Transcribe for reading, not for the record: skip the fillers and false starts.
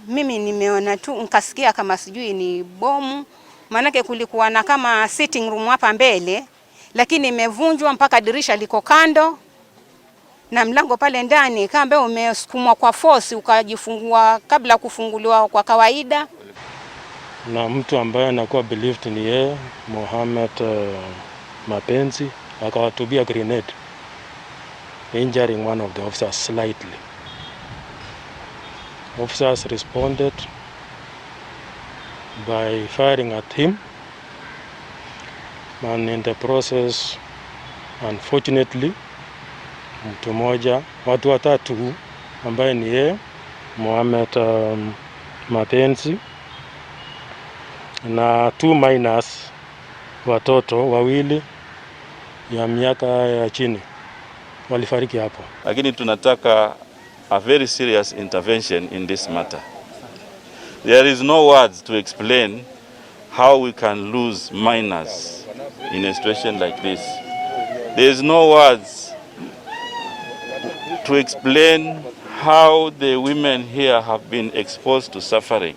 Mimi nimeona tu nkasikia kama sijui ni bomu, maanake kulikuwa na kama sitting room hapa mbele, lakini imevunjwa mpaka dirisha liko kando na mlango pale ndani kama umesukumwa kwa force ukajifungua kabla kufunguliwa kwa kawaida. Na mtu ambaye anakuwa believed ni yeye Mohamed Mapenzi akawatupia grenade, injuring one of the officers slightly. Officers responded by firing at him, and in the process, unfortunately, mtu mmoja, watu watatu ambaye ni yeye Mohamed Mapenzi na two minors, watoto wawili ya miaka ya chini, walifariki hapo. Lakini tunataka a very serious intervention in this matter. There is no words to explain how we can lose minors in a situation like this. There is no words to explain how the women here have been exposed to suffering.